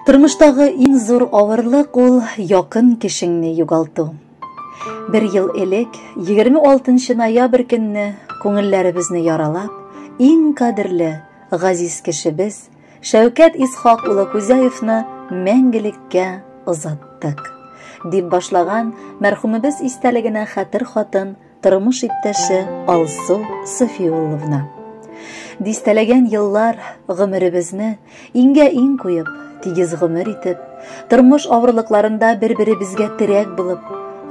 Тормыштагы иң зур авырлык ул якын кешеңне югалту. Бер ел элек, 26 ноябрь көнне күңелләребезне яралап, иң кадерле, газиз кешебез Шәүкәт Исхак улы Кузяевны мәңгелеккә озаттык. Дип башлаган мәрхүмебез истәлегенә хәтер хатын тормыш иптәше Алсу Софиулловна. Дистәләгән еллар гомеребезне иңгә-иң куеп, тигез гомер итеп, тормыш авырлыкларында бер-беребезгә терәк булып,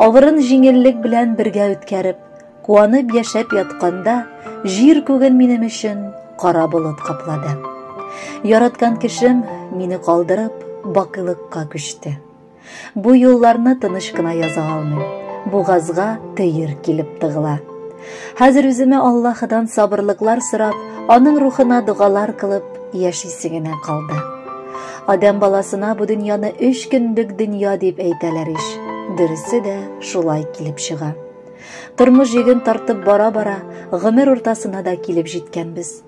авырын җиңеллек белән бергә үткәреп, куанып яшәп ятканда, җир күген минем өчен кара болыт каплады. Яраткан кешем мине калдырып, бакыйлыкка күчте. Бу юлларны тыныч кына яза алмыйм. Бугазга төер килеп тыгыла. Хәзер үземә Аллаһыдан сабырлыклар сорап, аның рухына догалар кылып яшисе генә калды. Адәм баласына бу дөньяны өч көнлек дөнья дип әйтәләр ич. Дөресе дә шулай килеп чыга. Тормыш йөген тартып бара-бара, гомер уртасына да килеп җиткәнбез.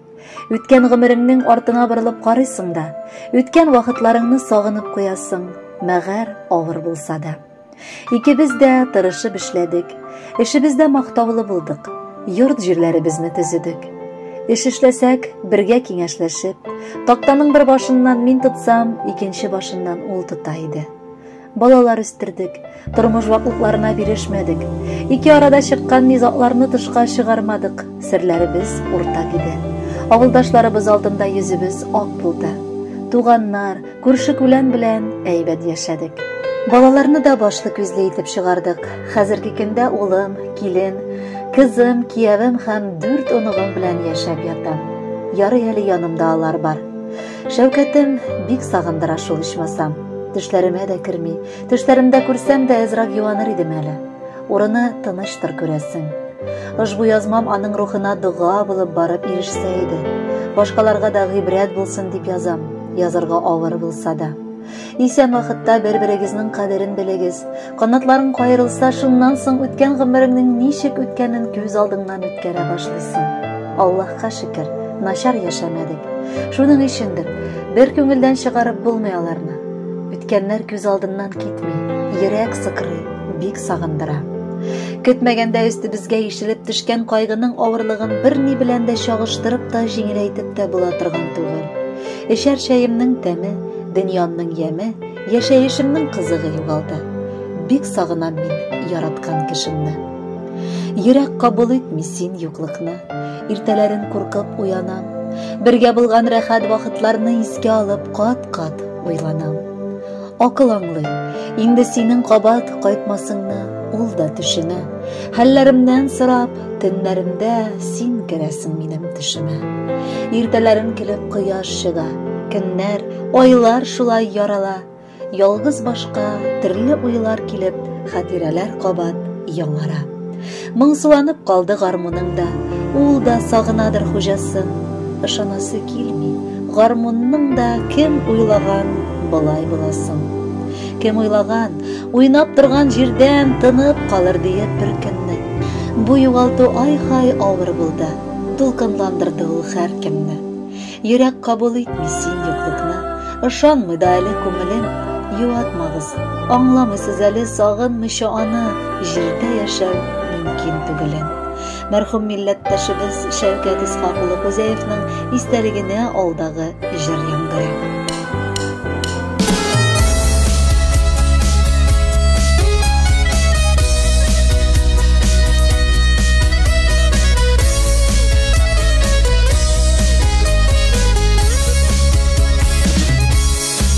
Үткән гомереңнең артына борылып карыйсың да, үткән вакытларыңны сагынып куясың, мәгәр авыр булса да. Икебез дә тырышып эшләдек, эшебездә мактаулы булдык, йорт җирләребезне төзедек. Эш эшләсәк, бергә киңәшләшеп, тактаның бер башыннан мин тотсам, икенче башыннан ул тота иде. Балалар үстердек, тормыш ваклыкларына бирешмәдек. Ике арада чыккан низагларны тышка чыгармадык, серләребез уртак иде. Авылдашларыбыз алдында йөзебез ак булды. Туганнар, күрше-күлән белән әйбәт яшәдек. Балаларны да башлы-күзле итеп чыгардык. Хәзерге көндә улым, килен, кызым, киявем һәм дүрт оныгым белән яшәп ятам. Ярый әле янымда алар бар. Шәүкәтем бик сагындыра шул ичмасам. Төшләремә дә керми. Төшләремдә күрсәм дә әзрәк юаныр идем әле. Урыны тынычтыр күрәсең. Ошбу язмам аның рухына дога булып барып ирешсә иде. Башкаларга да гыйбрәт булсын дип язам. Язарга авыр булса да. Исән вакытта бер-берегезнең кадерен белегез. Канатларың каерылса, шуннан соң үткән гомереңнең ничек үткәнен күз алдыңнан үткәрә башлыйсың. Аллаһка шөкер, начар яшәмәдек. Шуның өчендер, бер күңелдән чыгарып булмый аларны. Үткәннәр күз алдыннан китми, йөрәк сыкрый, бик сагындыра. Көтмәгәндә өстебезгә ишелеп төшкән кайгының авырлыгын берни белән дә чагыштырып та җиңеләйтеп тә була торган түгел. Эчәр чәемнең тәме, дөньямның яме, яшәешемнең кызыгы югалды. Бик сагынам мин яраткан кешемне. Йөрәк кабул итми син юклыкны. Иртәләрен куркып уянам. Бергә булган рәхәт вакытларны искә алып кат-кат уйланам. Акыл аңлый, инде синең кабат кайтмасыңны ул да төшенә. Хәлләремнән сорап, төннәремдә син керәсең минем төшемә. Иртәләрен килеп кояш чыга, көннәр, айлар шулай ярала. Ялгыз башка төрле уйлар килеп, хатирәләр кабат яңара. Моңсуланып калды гармуның да, ул да сагынадыр хуҗасын. Ышанасы килми, гармунның да кем уйлаган болай буласын. Кем уйлаган, уйнап торган җирдән тынып калыр диеп бер көнне. Бу югалту ай-һай авыр булды, дулкынландырды ул һәркемне. Йөрәк кабул итми син юклыкны. Ышанмый да әле күңелем. Юатмагыз, аңламыйсыз әле сагынмыйча аны җирдә яшәү мөмкин түгелен. Мәрхүм милләттәшебез Шәүкәт Исхак улы Кузяевның истәлегенә алдагы җыр яңгырый.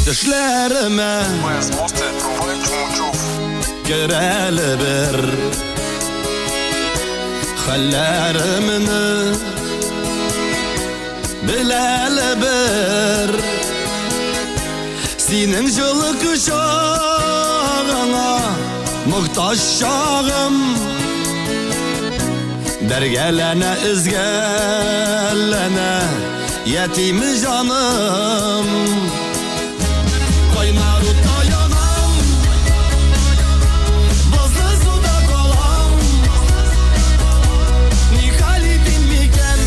Төшләремә керәле бер хәлләремне беләле бер синең җылы кочагыңа мохтаҗ чагым Бәргәләнә, өзгәләнә ятим җаным. Кайнар утта янам, бозлы суда калам. Нихәл итим микән,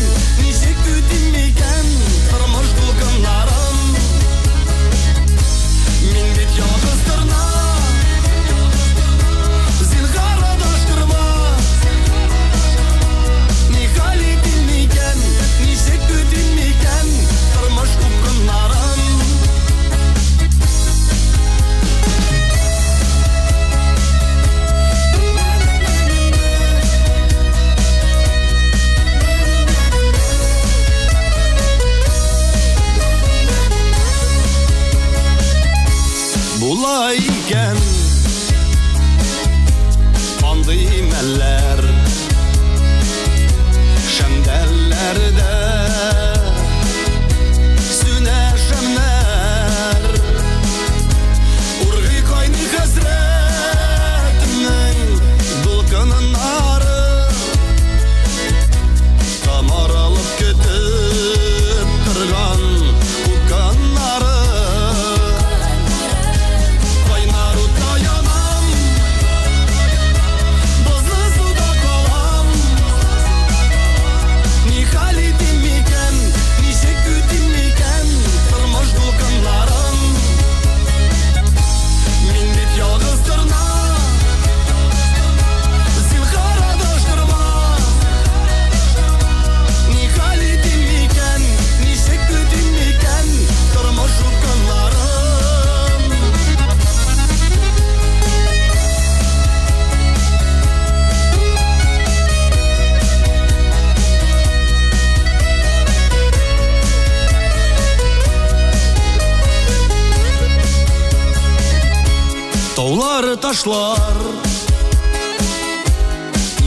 Ташлар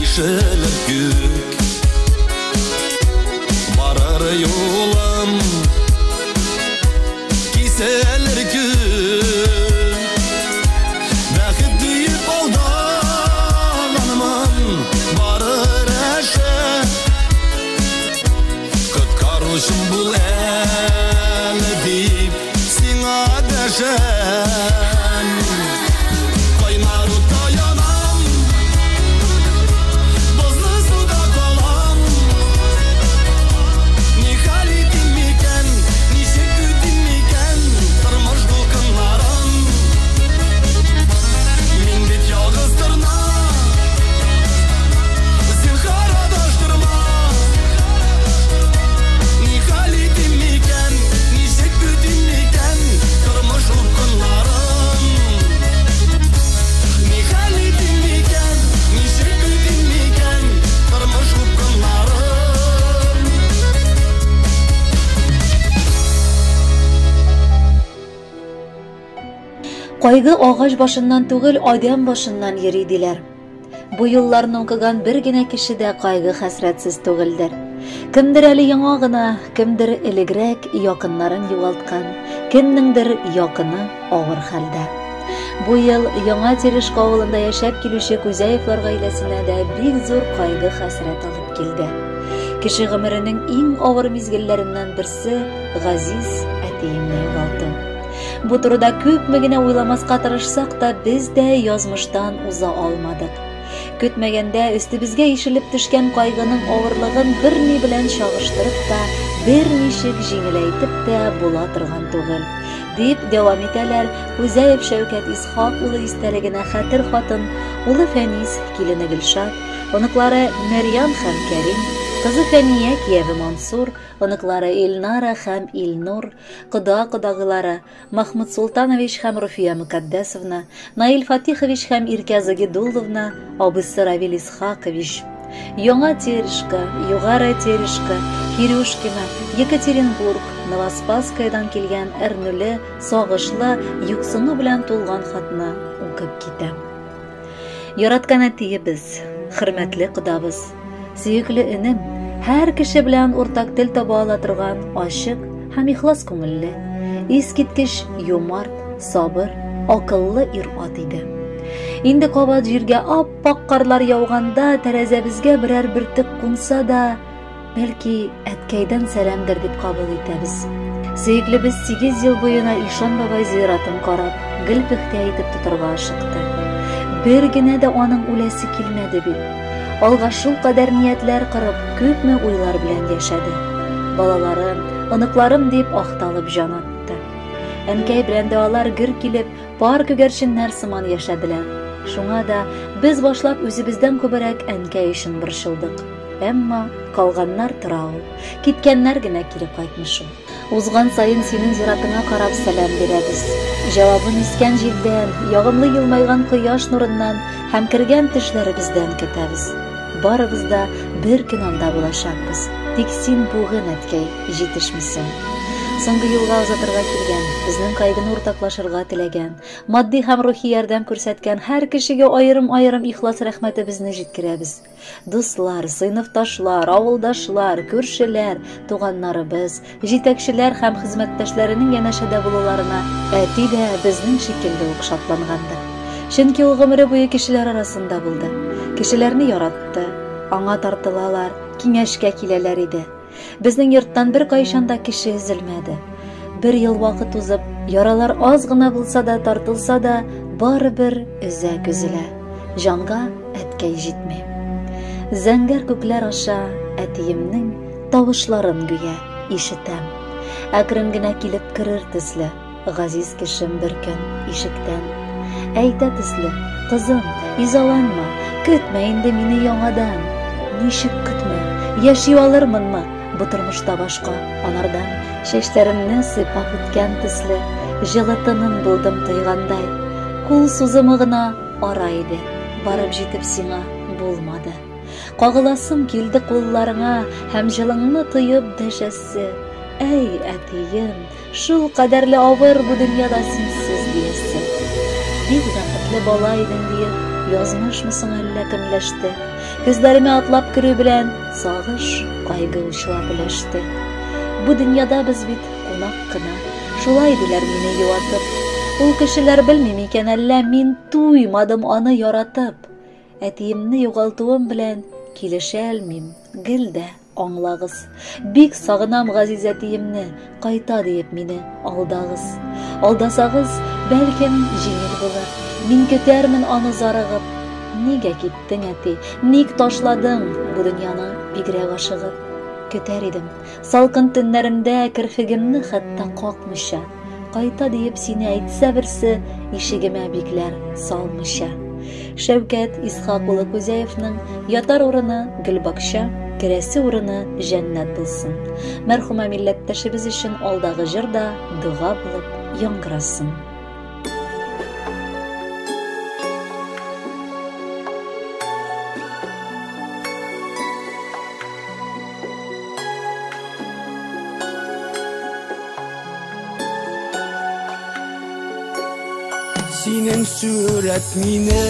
Ишелер күк Барыр юлым Киселер күк Бәхет диеп алданмын Барыр әшә Коткаручым бул әле дип Сиңа дәшәм Кайнар утта янам Бозлы суда калам Ни хәл итим микән, ничек үтим микән Тормыш дулкыннарын Мин бит ялгыз торна Зинһар адаштырма Ни хәл итим микән, ничек үтим микән Тормыш упкыннарын Ни хәл итим микән, ничек үтим микән Тормыш упкыннарын Кайгы агач башыннан түгел, адәм башыннан йөри диләр. Бу юлларны укыган бер генә кеше дә кайгы хәсрәтсез түгелдер. Кемдер әле яңа гына, кемдер элегрәк якыннарын югалткан, кемнеңдер якыны авыр хәлдә. Бу ел Яңа Терешка авылында яшәп килүче Кузяевлар гаиләсенә дә бик зур кайгы хәсрәт алып килде. Кеше гомеренең иң авыр мизгелләреннән берсе газиз әтиемне югалту. Бу турыда күпме генә уйламаска тырышсак та, без дә язмыштан уза алмадык. Көтмәгәндә өстебезгә ишелеп төшкән кайгының авырлыгын берни белән чагыштырып та, берничек җиңеләйтеп тә була торган түгел. Дип дәвам итәләр Кузяев Шәүкәт Исхак улы истәлегенә хәтер хатын, улы Фәнис, килене Гөлшат, оныклары Мәрьям һәм Кәрим, кызы Фәния, кияве Мансур, оныклары Илнара һәм Илнур, кода кодагылары Махмуд Султанович һәм Руфия Мөкаддәсовна, Наил Фатихович һәм Иркә Загидулловна, абыйсы Равил Исхакович. Яңа Терешка, Югары Терешка, Кирюшкино, Екатеринбург, Новоспасскаядан килгән әрнүле, сагышлы, юксыну белән тулган хатны укып китәм. Яраткан әтиебез, хөрмәтле кодабыз, сөекле энем, һәр кеше белән уртак тел таба ала торган ачык һәм ихлас күңелле, искиткеч юмарт, сабыр, акыллы ир-ат иде. Инде кабат җиргә ап-ак карлар яуганда тәрәзәбезгә берәр бөртек кунса да, бәлки әткәйдән сәламдер дип кабул итәбез. Сөеклебез 8 ел буена Ишан бабай зиратын карап, гел пөхтә итеп тотарга ашыкты. Бер генә дә аның үләсе килмәде бит. Алга шул кадәр ниятләр корып, күпме уйлар белән яшәде. Балаларым, оныкларым дип ахталып җан атты. Әнкәй белән дә алар гөр килеп, пар күгәрченнәр сыман яшәделәр. Шуңа да без башлап үзебездән күбрәк әнкәй өчен борчылдык. Әмма калганнар тора ул. Киткәннәр генә кире кайтмый шул. Узган саен синең зиратыңа карап сәлам бирәбез. Җавабын искән җилдән, ягымлы елмайган кояш нурыннан һәм кергән төшләребездән көтәбез. Барыбыз да бер көн анда булачакбыз. Тик син бүген, әткәй, җитешмисең. Соңгы юлга озатырга килгән, безнең кайгыны уртаклашырга теләгән, матди һәм рухи ярдәм күрсәткән һәр кешегә аерым-аерым ихлас рәхмәтебезне җиткерәбез. Дуслар, сыйныфташлар, авылдашлар, күршеләр, туганнарыбыз, җитәкчеләр һәм хезмәттәшләренең янәшәдә булуларына әти дә безнең шикелле үк шатлангандыр. Чөнки ул гомере буе кешеләр арасында булды. Кешеләрне яратты, аңа тартылалар, киңәшкә киләләр иде. Безнең йорттан беркайчан да кеше өзелмәде. Бер ел вакыт узып, яралар аз гына булса да тартылса да, барыбер өзәк өзелә. Җанга әткәй җитми. Зәңгәр күкләр аша әтиемнең тавышларын гүя ишетәм. Әкрен генә килеп керер төсле, газиз кешем бер көн ишектән. Әйтә төсле, кызым, изаланма, көтмә инде мине яңадан. Ничек көтмә, яши алырмынмы бу тормышта башка анардан? Чәчләремне сыйпап үткән төсле, җылы тынын булдым тойгандай. Кул сузымы гына ара иде, барып җитеп сиңа булмады. Кагыласым килде кулларыңа һәм җылыңны тоеп дәшәсе. Әй, әтием, шул кадәрле авыр бу дөньяда синсез диясе. Бик бәхетле бәхетле бала идең диеп, язмышмы соң әллә көнләште. Күзләремә атлап керү белән сагыш, кайгы учлап өләште. Бу дөньяда без бит кунак кына, шулай диләр мине юатып. Ул кешеләр белми микән әллә мин туймадым аны яратып. Әтиемне югалтуым белән килешә алмыйм, гел дә аңлагыз. Бик сагынам газиз әтиемне, кайта диеп мине алдагыз. Алдасагыз, бәлкем җиңел булыр. Мин көтәрмен аны зарыгып. Нигә киттең, әти? Ник ташладың бу дөньяны бигрәк ашыгып? Көтәр идем. Салкын төннәремдә керфегемне хәтта какмыйча. Кайта диеп сине әйтсә берсе, ишегемә бикләр салмыйча. Шәүкәт Исхак улы Кузяевның ятар урыны гөлбакча, керәсе урыны җәннәт булсын. Мәрхүмә милләттәшебез өчен алдагы җыр да дога булып яңгырасын. Синең сурәт мине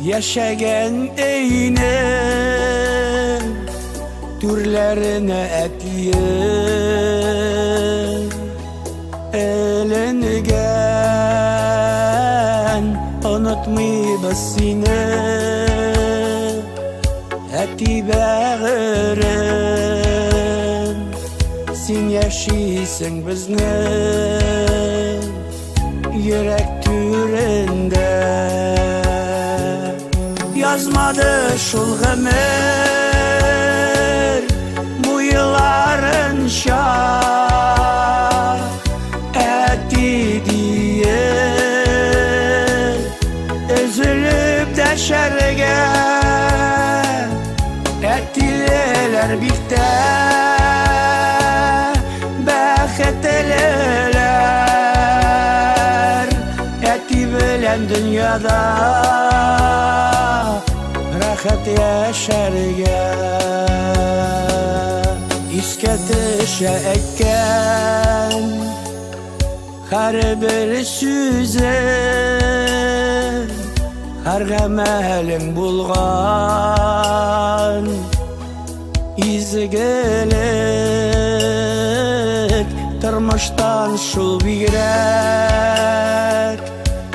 яшәгән өйнең түрләренә әтием эленгән, онытмыйбыз сине, әти бәгырем, син яшисең безнең йөрәк түрендә. Язмады шул гомер бу елларынча, әти диеп өзелеп дәшәргә. Әтилеләр бик тә бәхетлеләр, әти белән дөньяда рәхәт яшәргә. Искә төшә әйткән һәрбер сүзе, һәр гамәлең булган изгелек, тормыштан шул бигрәк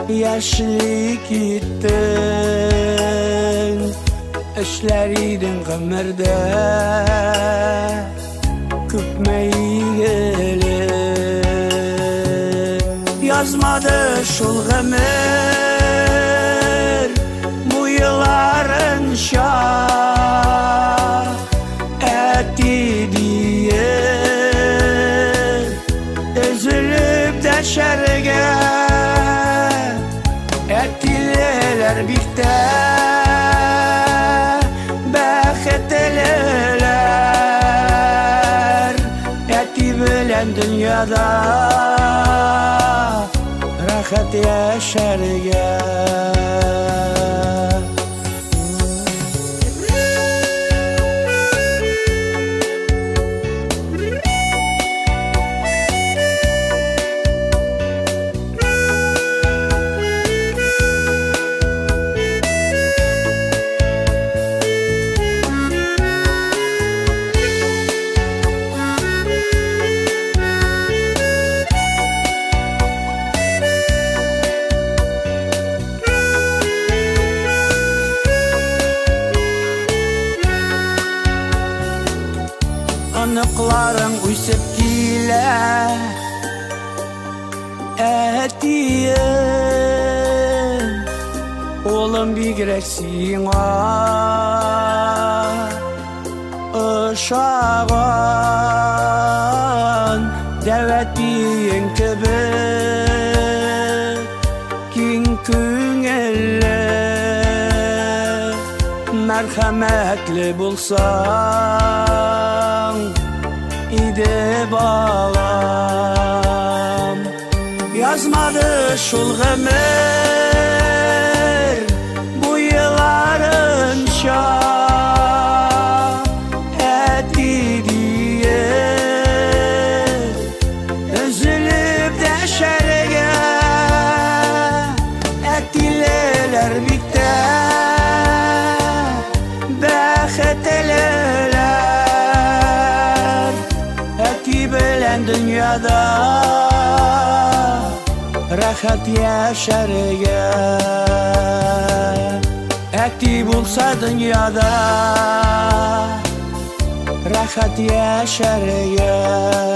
яшьли киттең, эшләр идең гомердә күпме игелек. Язмады шул гомер бу елларынча, әти диеп өзелеп дәшәргә. Әтилеләр бик тә бәхетлеләр, әти белән дөньяда рәхәт яшәргә. Оныкларың үсеп килә, әтием, улым бигрәк сиңа ошаган, дәү әтиең кебек киң күңелле, мәрхәмәтле булсаң иде балам. Язмады шул гомер бу елларынча, әти диеп өзелеп дәшәргә. дөньяда рәхәт яшәргә. Әти булса дөньяда рәхәт яшәргә.